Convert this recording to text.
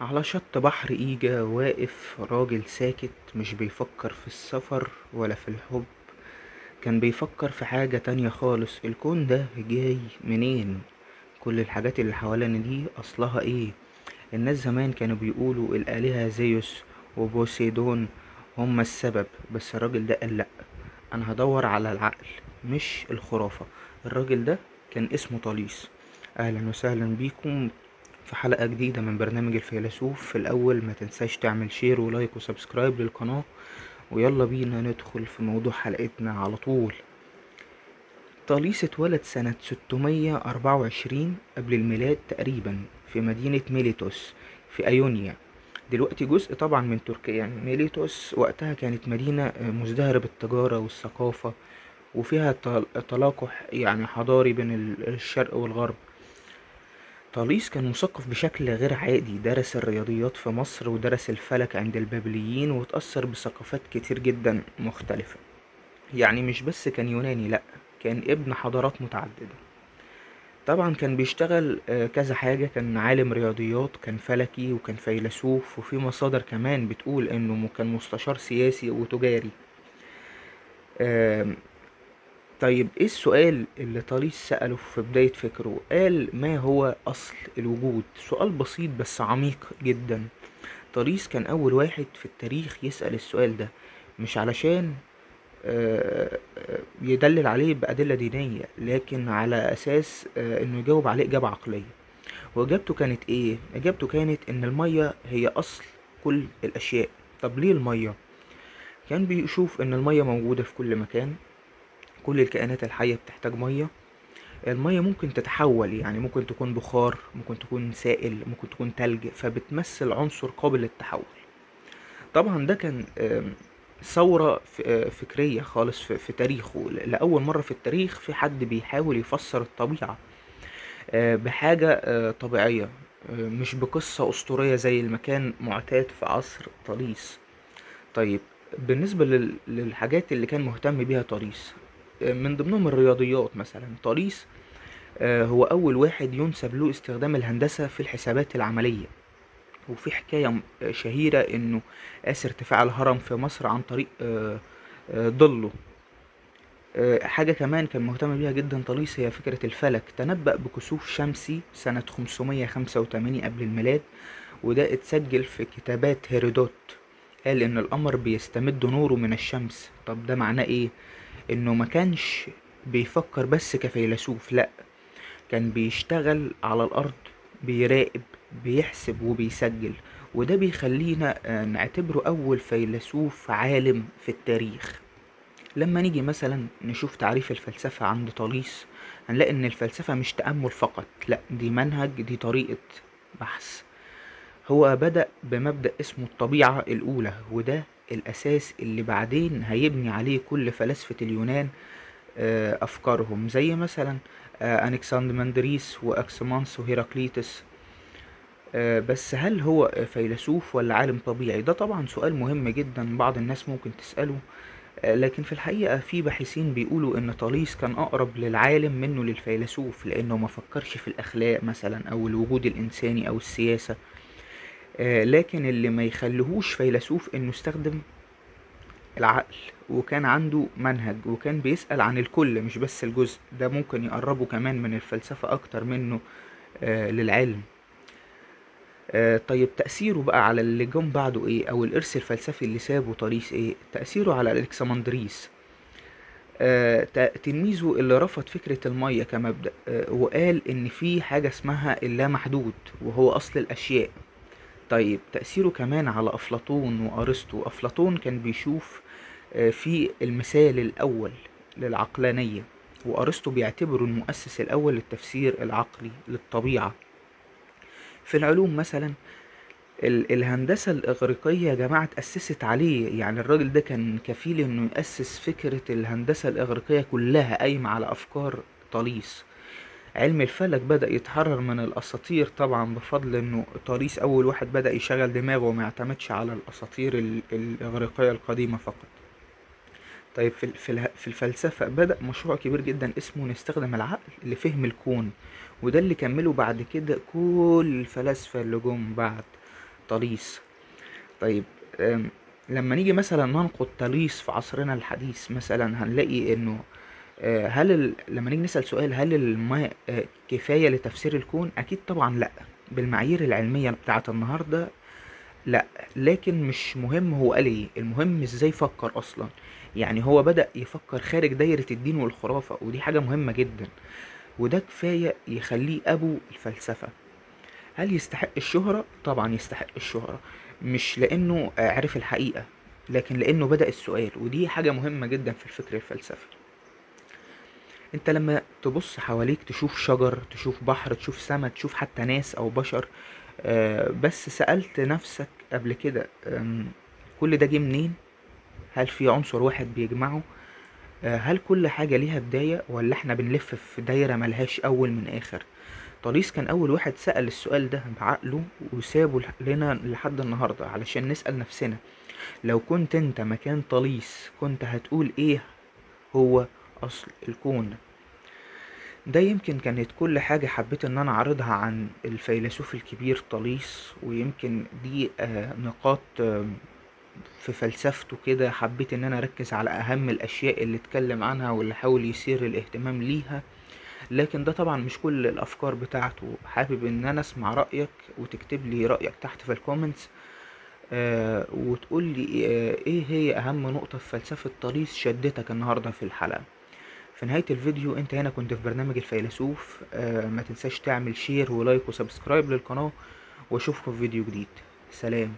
على شط بحر إيجا واقف راجل ساكت، مش بيفكر في السفر ولا في الحب. كان بيفكر في حاجة تانية خالص. الكون ده جاي منين؟ كل الحاجات اللي حوالينا دي أصلها إيه؟ الناس زمان كانوا بيقولوا الآلهة زيوس وبوسيدون هما السبب، بس الراجل ده قال لأ، أنا هدور على العقل مش الخرافة. الراجل ده كان اسمه طاليس. أهلا وسهلا بيكم في حلقة جديدة من برنامج الفيلسوف. في الأول ما تنساش تعمل share و like و subscribe للقناة، ويلا بينا ندخل في موضوع حلقتنا على طول. طاليس اتولد سنة 624 قبل الميلاد تقريبا في مدينة ميليتوس في أيونيا، دلوقتي جزء طبعا من تركيا. يعني ميليتوس وقتها كانت مدينة مزدهرة بالتجارة والثقافة، وفيها تلاقح يعني حضاري بين الشرق والغرب. طاليس كان مثقف بشكل غير عادي، درس الرياضيات في مصر ودرس الفلك عند البابليين، وتأثر بثقافات كتير جدا مختلفة. يعني مش بس كان يوناني، لأ، كان ابن حضارات متعددة. طبعا كان بيشتغل كذا حاجة، كان عالم رياضيات، كان فلكي، وكان فيلسوف، وفي مصادر كمان بتقول انه كان مستشار سياسي وتجاري. طيب ايه السؤال اللي طاليس سأله في بداية فكره؟ قال ما هو أصل الوجود؟ سؤال بسيط بس عميق جدا. طاليس كان أول واحد في التاريخ يسأل السؤال ده، مش علشان يدلل عليه بأدلة دينية، لكن على أساس إنه يجاوب عليه إجابة عقلية. وإجابته كانت إيه؟ إجابته كانت إن المية هي أصل كل الأشياء. طب ليه المية؟ كان بيشوف إن المية موجودة في كل مكان، كل الكائنات الحية بتحتاج مية. المية ممكن تتحول، يعني ممكن تكون بخار، ممكن تكون سائل، ممكن تكون تلج، فبتمثل عنصر قابل للتحول. طبعا ده كان ثورة فكرية خالص في تاريخه. لأول مرة في التاريخ في حد بيحاول يفسر الطبيعة بحاجة طبيعية، مش بقصة أسطورية زي المكان معتاد في عصر طاليس. طيب بالنسبة للحاجات اللي كان مهتم بيها طاليس، من ضمنهم الرياضيات مثلا. طاليس هو أول واحد ينسب له استخدام الهندسة في الحسابات العملية. وفي حكاية شهيرة إنه قاس ارتفاع الهرم في مصر عن طريق ظله. حاجة كمان كان مهتم بيها جدا طاليس هي فكرة الفلك. تنبأ بكسوف شمسي سنة 585 قبل الميلاد، وده اتسجل في كتابات هيرودوت. قال إن القمر بيستمد نوره من الشمس. طب ده معناه إيه؟ إنه ما كانش بيفكر بس كفيلسوف، لأ، كان بيشتغل على الأرض، بيراقب، بيحسب وبيسجل. وده بيخلينا نعتبره أول فيلسوف عالم في التاريخ. لما نيجي مثلا نشوف تعريف الفلسفة عند طاليس، هنلاقي إن الفلسفة مش تأمل فقط، لأ، دي منهج، دي طريقة بحث. هو بدأ بمبدأ اسمه الطبيعة الأولى، وده الأساس اللي بعدين هيبني عليه كل فلاسفة اليونان أفكارهم، زي مثلا أنكساندمندريس وأكسمانس وهيراقليطس. بس هل هو فيلسوف ولا عالم طبيعي؟ ده طبعا سؤال مهم جدا بعض الناس ممكن تسأله، لكن في الحقيقة في باحثين بيقولوا إن طاليس كان أقرب للعالم منه للفيلسوف، لأنه ما فكرش في الأخلاق مثلا أو الوجود الإنساني أو السياسة. لكن اللي ما يخليهوش فيلسوف إنه استخدم العقل، وكان عنده منهج، وكان بيسأل عن الكل مش بس الجزء. ده ممكن يقربه كمان من الفلسفة أكتر منه للعلم. طيب تأثيره بقى على اللي جم بعده إيه، أو الإرث الفلسفي اللي سابه طاليس إيه؟ تأثيره على ألكسمندريس، تلميذه اللي رفض فكرة المية كمبدأ، وقال إن في حاجة اسمها اللامحدود وهو أصل الأشياء. طيب تأثيره كمان على أفلاطون وأرسطو. أفلاطون كان بيشوف في المثال الأول للعقلانية، وأرسطو بيعتبره المؤسس الأول للتفسير العقلي للطبيعة. في العلوم مثلا الهندسة الإغريقية يا جماعة تأسست عليه، يعني الراجل ده كان كفيل إنه يأسس فكرة الهندسة الإغريقية كلها قايمة على أفكار طاليس. علم الفلك بدأ يتحرر من الأساطير طبعا بفضل إنه طاليس أول واحد بدأ يشغل دماغه وما يعتمدش على الأساطير الإغريقية القديمة فقط. طيب في الفلسفة بدأ مشروع كبير جدا اسمه نستخدم العقل لفهم الكون، وده اللي كمله بعد كده كل الفلاسفة اللي جم بعد طاليس. طيب لما نيجي مثلا ننقد طاليس في عصرنا الحديث مثلا، هنلاقي انه لما نيجي نسأل سؤال هل الماء كفاية لتفسير الكون؟ اكيد طبعا لا، بالمعايير العلمية بتاعت النهاردة لا. لكن مش مهم هو قال ايه، المهم ازاي فكر اصلا. يعني هو بدأ يفكر خارج دايرة الدين والخرافة، ودي حاجة مهمة جدا، وده كفاية يخليه ابو الفلسفة. هل يستحق الشهرة؟ طبعا يستحق الشهرة، مش لانه عرف الحقيقة، لكن لانه بدأ السؤال، ودي حاجة مهمة جدا في الفكر الفلسفي. انت لما تبص حواليك تشوف شجر، تشوف بحر، تشوف سما، تشوف حتى ناس او بشر، بس سألت نفسك قبل كده كل ده جه منين؟ هل في عنصر واحد بيجمعه؟ هل كل حاجة ليها بداية، ولا احنا بنلف في دايرة ملهاش أول من آخر؟ طاليس كان أول واحد سأل السؤال ده بعقله، وسابه لنا لحد النهاردة علشان نسأل نفسنا لو كنت انت مكان طاليس كنت هتقول ايه هو أصل الكون؟ ده يمكن كانت كل حاجة حبيت ان انا اعرضها عن الفيلسوف الكبير طاليس، ويمكن دي نقاط في فلسفته كده حبيت ان انا اركز على اهم الاشياء اللي اتكلم عنها واللي حاول يثير الاهتمام ليها. لكن ده طبعا مش كل الافكار بتاعته. حابب ان انا اسمع رأيك وتكتب لي رأيك تحت في ال comments، وتقول لي ايه هي اهم نقطة في فلسفة طاليس شدتك النهاردة في الحلقة. في نهاية الفيديو، انت هنا كنت في برنامج الفيلسوف، ما تنساش تعمل share و like و subscribe للقناة، واشوفكم في فيديو جديد. سلام.